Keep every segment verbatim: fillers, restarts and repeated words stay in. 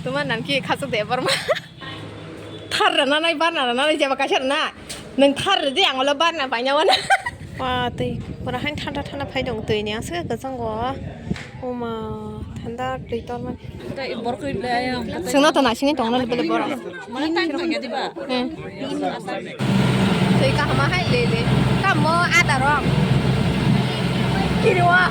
Tuma nang ki khasuk de borma. Thar rana nai, barna rana nai, jeba kaisa rana. Nang thar de ang lo barna paina wana. Wa tei pura hain thanda thanda phai dong tei ni aswk kwchang go. Oma thanda tei tor mani. Sengno to nasingni tongna bele borok. Mana time thangya diba? Hmm. Tei kahama hai le le. Kamo ada rok. Kiriwa.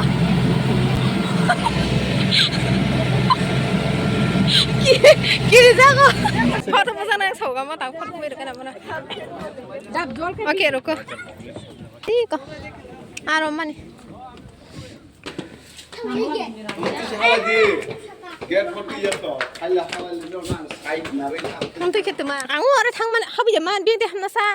Kiri jago. Photo mosa nang soga ma tang photo mai rokana mana. Oke roko. Tiko. Aro mani. Tongtwi khe tuma. Ang oro thangmani habya man bini hamna sa.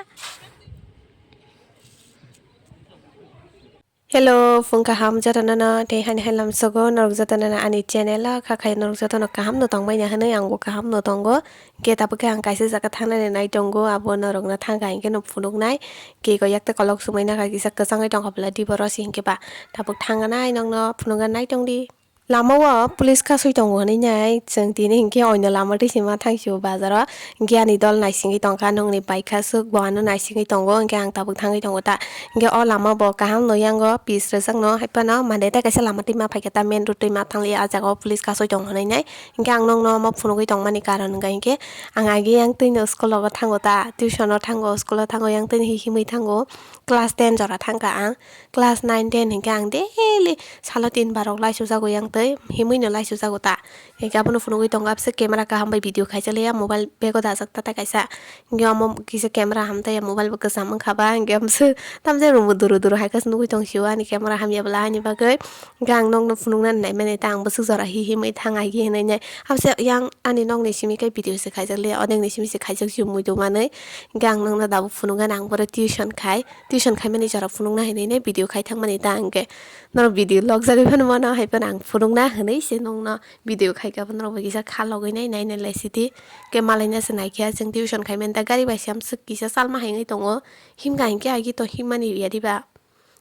Hello, phung kaham jotono no tei hani hai lamsogo norok jotono no ani channel o kha khai norok jotono kaham no tongbai na hinwi ang bo kaham no tongo. Hingke tabuk khe ang kaisa jaga thangnani nai tongo, abo norokno thangkha hingke no phunuknai. Kego yakte kolok sumui nakha kisa kwchangwi tongkha bwla dibo rosi hingke ba. Tabuk thangnai nokno phunukna nai tongdi. Lama o police kasui tongo hinui nai chwng tini hingke oino lama twi sima thangsi o bazaro. Hingke ani dol naisingwi tongkha, nokni bike kasuk bo ano naisingwi tongo, hingke ang tabuk thangwi tongo ta. Hingke o lama bo kaham no yango pis rwjakno, haiphano mande tei kaisa lama twi ma phaikha ta, main road twi ma thanglia, ah jaga o police kasui tongo hinui nai. Hingke ang nokno omo phunugwi tongmani karon hwnka hinkhe, ang age yang twino school rogo thango ta, tuition o thango, school o thango, yang twino hi himwi thango. Class ten jora thangkha ang, class nine ten hinkhe ang daily salo tin bar rok laisu jago yang twi himwino laisu jago ta. Hinkhe abono phunugwi tongo, abse camera kaham bai video khaijakliya, mobile bag o dajak ta tei kaisa. Hingke omo kisa camera hamtaiya, mobile bo kwcham wngkha ba, hingke amswk tamjani room bo duru duru hai khe nugui tong sio ani camera hamya bwla, ani bagwi hingke ang nokno phunuknani naimani ta, ang bwswk jora hi himwi thang ai hinwi nai. Abse yang ani nokni simi khe video se khaijak le, odekni simi se khaijak sio muitu manwi, hingke ang nokno tabuk phunukgani ang bohrok tuition khai, tuition khaimani jora phunukna hinwi nai video khai thangmani ta, hingke norok video log jagwi phano mano hai phano ang phunukna hinwi se nokno. Video khaikha bo norok bai kisa kha logwi nai nai nai lai sidi. Khe malaina se naikhe chwng tuition khaimani da gari bai se amswk kisa salma hai wngwi tongo. Himkha hinkhe agi to himmani ya diba.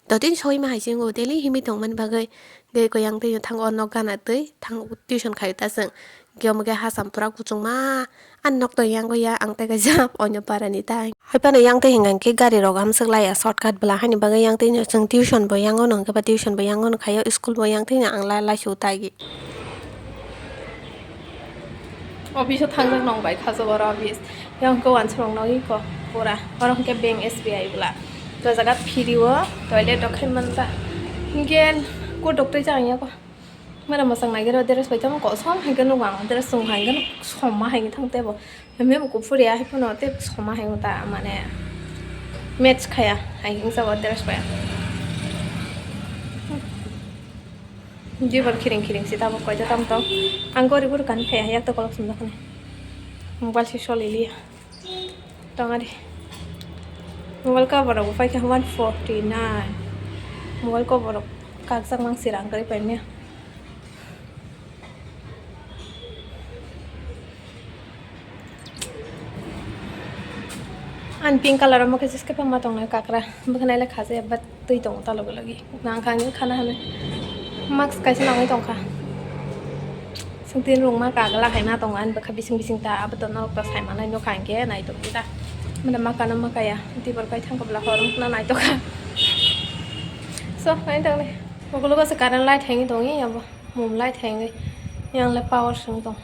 Dotini sogwi ma hai se wngo daily himwi tongmani bagwi. Khe koi yang twi thango nok gana twi thango tuition khaio ta chwng. Khe omo khe hasam pura kuchukma. Ani nok to yango ya ang tei kaisa onyo para ni ta. Hai phano yang twi hinkha khe gari rok amswk laiya shortcut bwla haini bagwi yang twi no chwng tuition bo yango no hwnkhe ba tuition bo yango no khaio school bo yang twi no ang lai lai su ta agi. Office o thangjak nong bai khajak oro office. Yang ko wansuk rok nogwi ko pura. Oro hwnkhe bank S B I bwla. To jaga phiri o toilet rok khai manta. Hinkhe ko doktwi jang ya ko. Mara mwchang nai gero dress bai tamo kosom hai khe nugo ang dress chwng hai khe som ma hai thang tebo. Hemhe bo kuphur ya hai phano tei soma hai ta mane match khaya hai wngsa o dress bai. Jibor khiring khiring si tabuk koito tam tong. Ang gori gori kani phai yak to kolok sumjakha ni. Mobile si soli liya. Tong ari. Mobile cover rok bo paikha one forty nine. Mobile cover rok kakjak mang si rang kwrwi paimya. Ani pink colour o mokhe jeske pangma tongnai kakra. Bwkha naile khaje ba twi tongo ta logi logi. Nang kha ani khana hwnwi. Mask kaisa nangwi tongkha. Sungtin rungma kagla hai ma tongo ani bwkha bising bising ta abo to norok to sai manai nokha hinkhe nai tongdi ta. Mane maka no maka ya. Tibor kai thangkha bwla hor wngkha na naitokha. So, nai tongdi. Ukologo se current light hangwi tongwi abo. Mum light hangwi. Yang le power swng tong.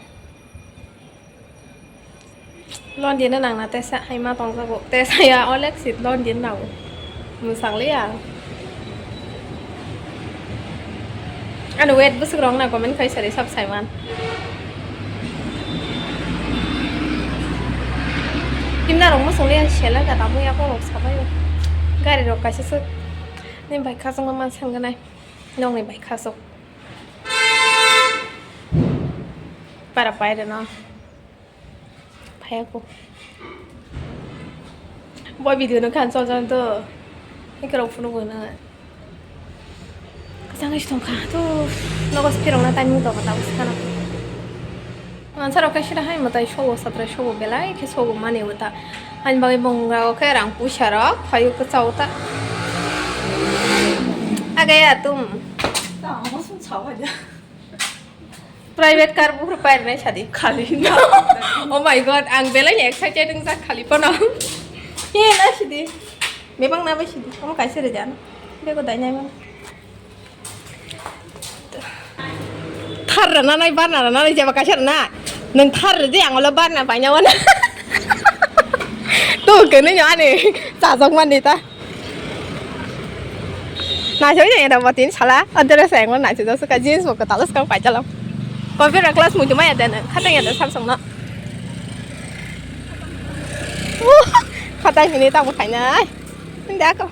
London no nangna tesa hai ma tongjago. Tesa ya olek sit London nago. Mwsang liya. Ano wet bwswk rok na comment khai sari sab saiman. Kimna rok mwsang liya sela ka tamo ya ko rok sabai. Gari rok kaisa swk. Ni bai khasong ma man sang ganai. Nokni bai khasok. Para paireno. Phayako. Bo video no khan chol chol to. Ekrok phunu guna. Kasang is tongkha. To. Nogo spirong na time to kata uskana. Ansarok kaisa da hai mwtai sobo satrai sobo belai khe sobo mani wta. Ani bagwi bongga o khe rang puisa rok phaio kwchao ta. Agaya tum. Ta amo sum chao haja. Private car buphuru pairwnai sadi. Khali na. Oh my God, ang belai ni excited wngjak khali phano. Ye na sidi. Bebak na bai sidi. Omo kaisa rwja na. Bego dai nai mano. Thar rwna nai, barna rwna nai, jeba kaisa rwna. Nwng thar rwdi, ang ulo barna paina wana. Tu kwnwi no ani chajak mani ta. Naisok ya da batin sala, adere sa engol naisok jasa ka jeans bo kwtal swkang paijalo. Computer class muitu maya da nwng, khatang ya da Samsung no. Khatang hini tamo khainai. Hindi ako.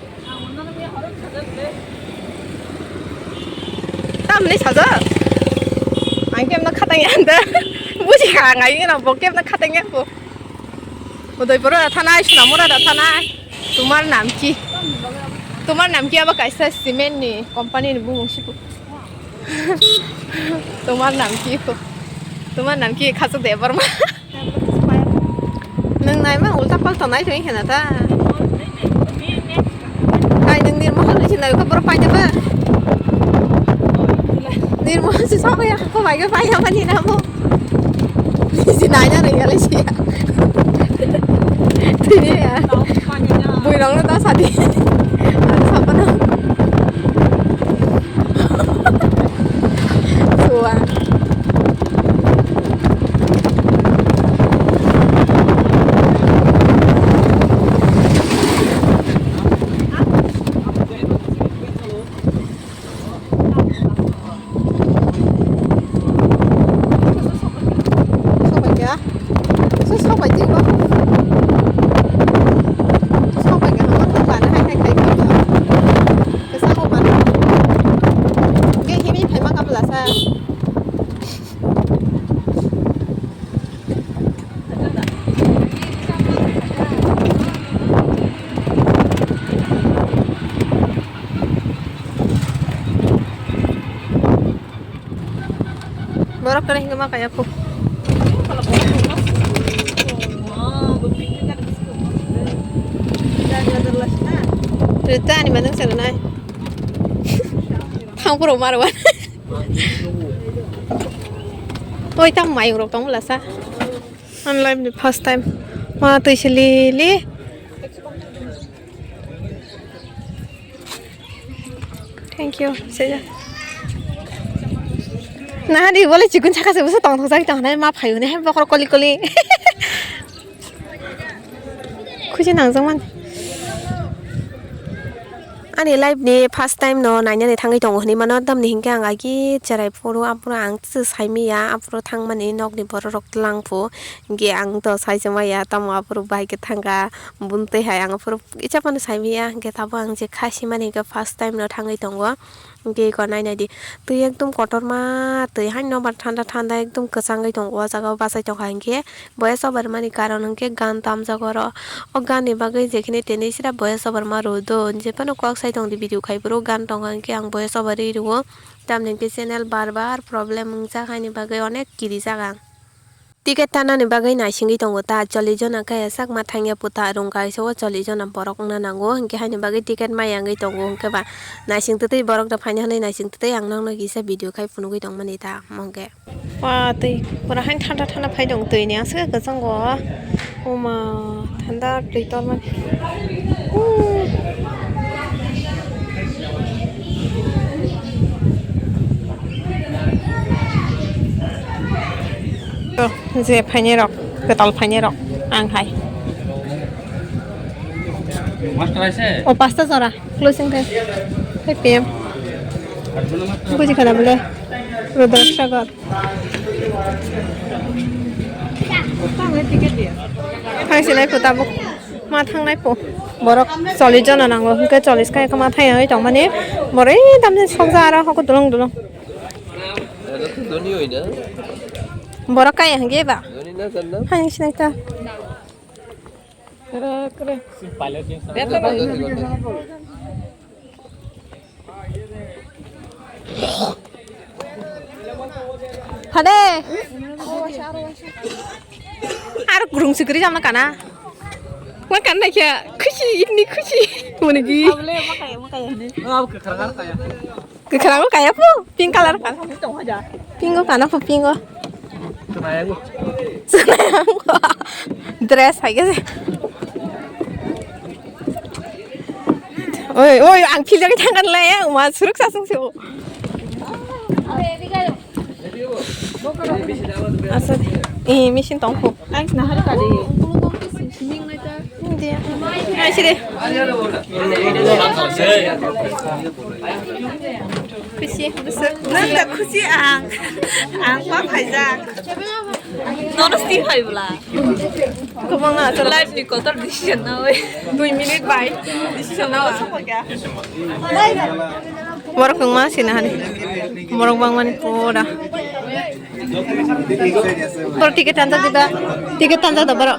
Tamni saja. Ang kemna khatang ya da. Buji kha ang ayo na bo kemna khatang ya bo. Udaipur da thanai, Sonamura da thanai. Tumar nam ki? Tumar nam ki abo kaisa cement ni company ni bumung sibu. Tumar nam ki ko? Tumar nam ki Khasuk Debbarma. Nwng naima ulta palta nai tong khena ta. Kai nwng nirmo hal ni sinai ko boro paina ba. Nirmo si so ya ko bai ko pai ya mani na mo. Si nai na ringa le si ya. Tini ya. Bui rong na ta sadi. Sapa na. Suwa. Sobaikha. Sobaikha. Sobaikha, hama kha bana hai hai khai kha. Kesa ko bana. Ge himi phaima ka bwlasa. Borok kare hingke ma kaya kho. Rita ani manung sana nai. Thang puro marwan. Oi tam mayung rok tong bwlasa. An life ni first time. Ma twi se li li. Thank you. Seja. Nah di boleh cikun cakap sebab tong tong cakap tong nai ma phayu nai bokrok koli koli. Khusi nang jang man. Ani life ni first time no nainani thangwi tongo hinwi mano, tamni hinkhe ang agi cherai phuru, aphuru ang saimanya, aphuru thangmani nokni borok rok tlang phu, hinkhe ang to saisumaya, tamo aphuru bai khe thangkha, buntwi hai ang aphuru kisa phano saimanya, hinkhe tabuk ang je kha simani hinkhe first time no thangwi tongo, hinkhe eko nainai di, twi ekdom kotorma, twi haino ba thanda thanda ekdom kwchangwi tongo, o jaga o bachai tongkha hinkhe. Boya sobar mani karon hwnkhe gan tamjak oro. O gan ni bagwi jekhini tini sira boya sobar ma rw do, je phano kok sai tong di video khai phuru gan tongo hwnkhe ang boya sobar ri rw o. Tamni hwnkhe channel bar bar problem wngjak haini bagwi onek kirijak ang. Ticket tanani bagwi naisingwi tongo ta, chollish jona khe sak ma thangya puta rung kaisa o chollish jona borok wngna nango, hwnkhe haini bagwi ticket ma yangwi tongo, hwnkhe ba naising twtwi borok rok phaina hwnwi naising twtwi ang nokno kisa video khai phunugwi tongmani ta, hwnkhe. Wa twi pura hain thanda thanda phai dong twi ni aswk kwchang go. Oma thanda twi tormani. To je phainai rok, kwtal phainai rok ang hai. O pasta jora closing time five P M. Buji khana bole Rudrak Sagar. Thang silai po tabuk. Ma thangnai po. Borok chollish jona nango. Hwnkhe chollish khe ma thang yangwi tongmani. Borok ei damse sokja aro hoko dulung dulung. Borok kaya hwnkhe ba? Hai sinai ta. Hade. Aro kurung sikri jamna kana. Ma kan na kya? Khushi, itni khushi. Mane ki? Abole, ma kaya, ma kaya. Kwkhwrang kaya po, pink color ka. Pink o kana po, pink o. Dress hai khe. Oi, oi, ang phil jagwi thangkar lai, ang ma suruk sasung se o. Asa, eh, machine tong kho. Ang nahar ka de. Dia. Ai, sini. Khusi, besar. Nang tak khusi ang. Ang pa phaijak. Nono sti phai bla. Kwbangma aswk. Life ni kotor decision na oi. Dui minute bai decision na oi. Borok kwbangma sina hani. Borok bangmani pura. Borok ticket tanja diba. Ticket tanja da borok.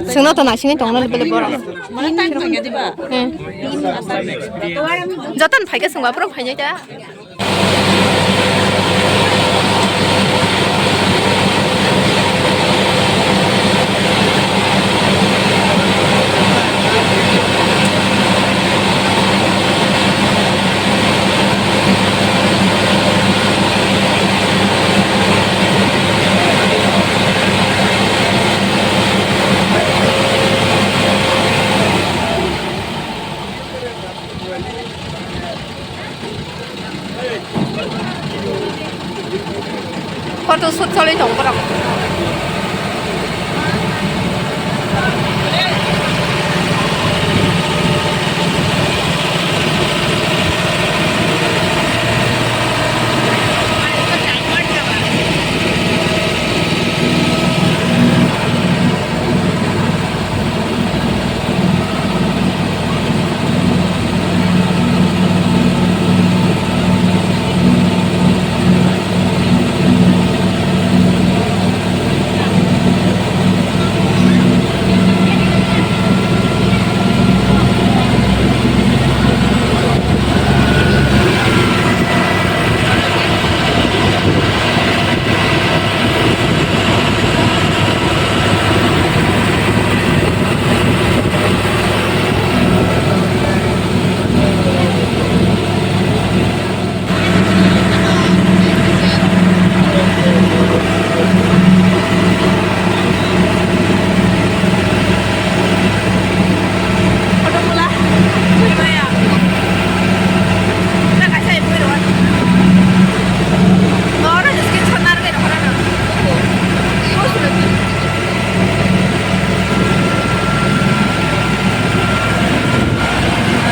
Sungno to nasingni tongna bele borok. Hmm. Joton phaikhe sungba borok phainai ta. Photo shoot choli tongo borok.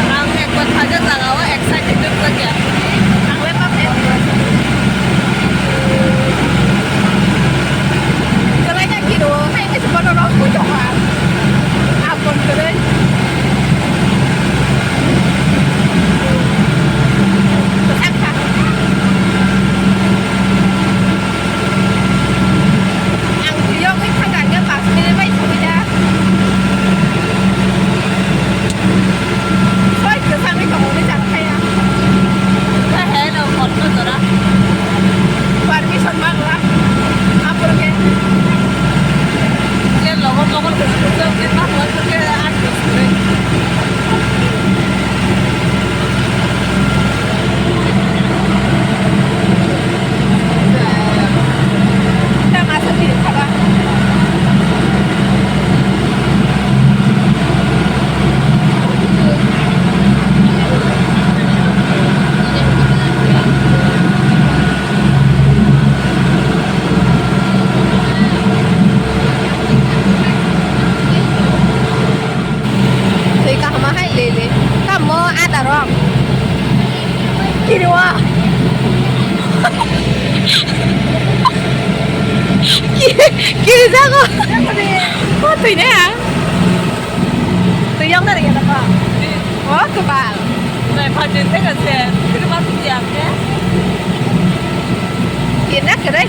Ang ekbar hajar jaga o excited wngkha. Ang le ma phaikha. Kwlai ya kiro, hai kaisa bono rok bui tongo ang. Apon kwrwi. Kwchak kha. Ang twi yogwi thangkha, hwnkhe pash minute bai sogwi da. Soi kwchangwi tongo, hwnwi chang thaya. Khe hai no hotno jora. Permission ma rwla. Aphuru khe. Je logo logo kwchang khe ma hotno khe art kwchang. Twi kaham ma hai le le. Tamo ada rok. Kiri wa. Kiri, kiri jago. Ko twi ne ya. Twi yang dari ya apa? Oh, kebal. Nai phatin tega se. Kiri ma twi ya ke. Kiri na kere.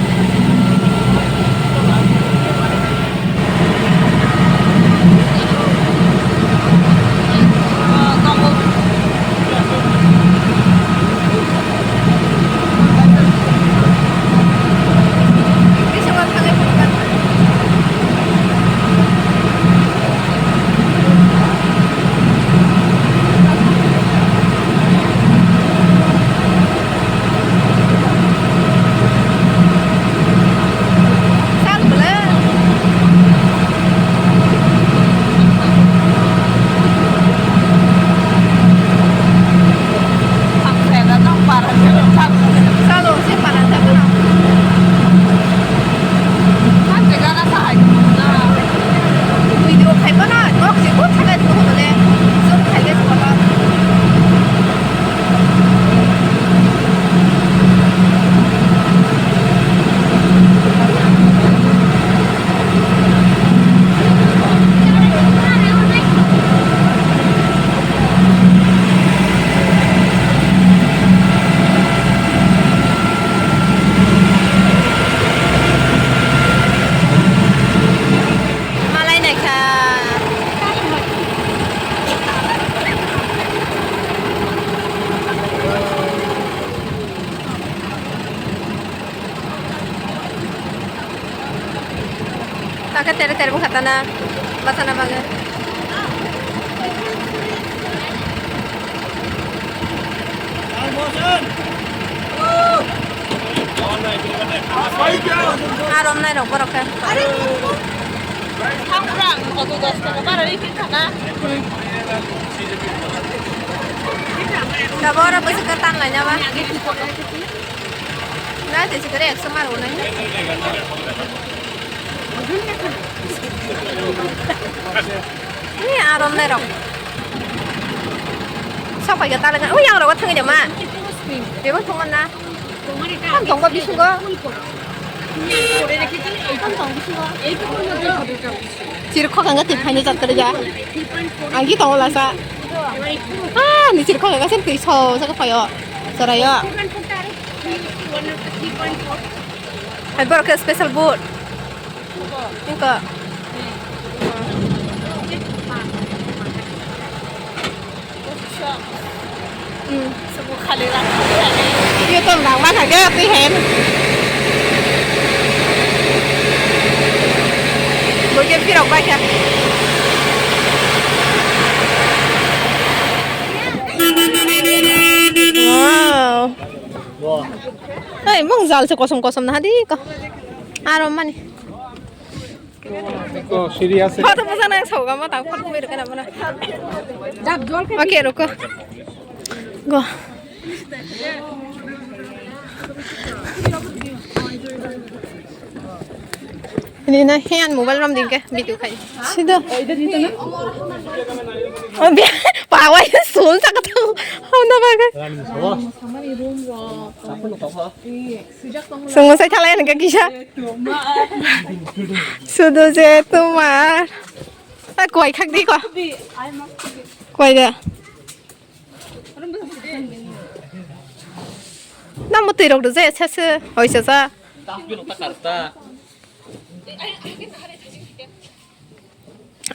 Ake tere tere bwkha tana, bachana bagwi. Arom nai rok borok khe. Thangbwrang, koto dos taka bara ri phin thana. Hmm. Tabok oro bwswk khe tan laina ba. Nai twi sikare ekso mar unai. Ni arom nai rok. Sok pai ga tala ga. Ui, yang rok thang de ma. Bebo thang na. Tam tong ba bisingo. Tam tong bisingo. Chir khok ang ga twi phaini jat kare ja. Ang gi tong la sa. Ah, ni chir khok ang ga sen twi so sa ka phayo. Sorayo. Hai borok khe special board. Engko. Hmm. Yo tong dang ma thang khe twi hen. Bo khe phirok bai kha. Wow. Hey, mung jal se kosom kosom na di ko. Aro mani. Ko serious. Photo mo sana soga ma tang photo mo kana mana. Okay, ruko. Go. Ini na hand mobile ram dingke video khai. Sida. Oh, bia, pawai sul sa kata. Hau na bagai. Sungo sai thalai nang kisa. Sudu je tumar. Ta koi khak di ko. Koi da. Na mo twi rok do je se se hoi se sa.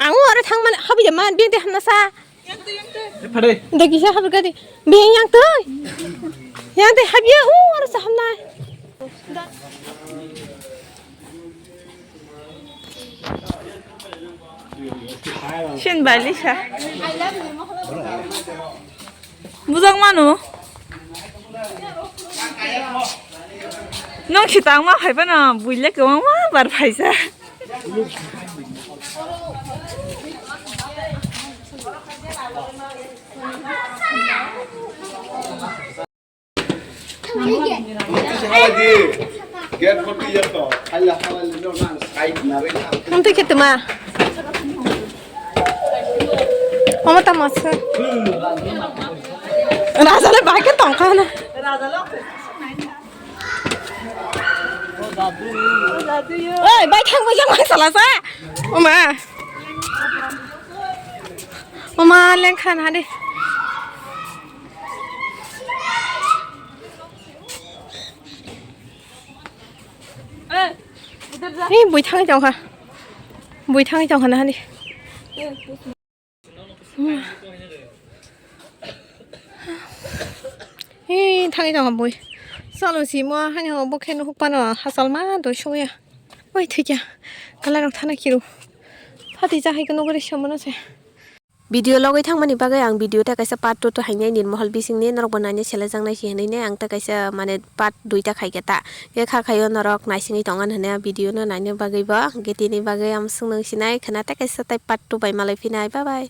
Ang aro thang man habi man bing de hamna sa. Phade. De kisa habi gadi. Bing yang twi. Yang twi habi u aro sa hamna. Shin bai Lisa. Bujak mano. Nung sitang ma phai phano buile kwbangma bar phaisa. Ang twi khe tuma. Omo tamo se. Raja le bahai khe tongkha na. Oi, bai thang bai thang bai sala sa. Oma. Oma lengkha na de. Hei, bui thangwi tongkha. Bui thangwi tongkha na hani. Hei, thangwi tongkha bui. Chalo simo hani ho bo khe nuhuk pano hachal ma doi soya. Oi thikya. Kala rok thana kiru. Phati cha hai kono gori somono se. Video logwi thangmani bagwi ang video ta kaisa part two to hainai Nirmohol bisingni norokbo naina selejaknai se hinwi ne ang ta kaisa mane part dui ta khaikhe ta. Khe kha khaio norok naisingwi tongan hwnwi a video no naina bagwi bo. Hwnkhe tini bagwi ang swngno sinai khwna ta kaisa tai part two bai malai phinai. Bye bye.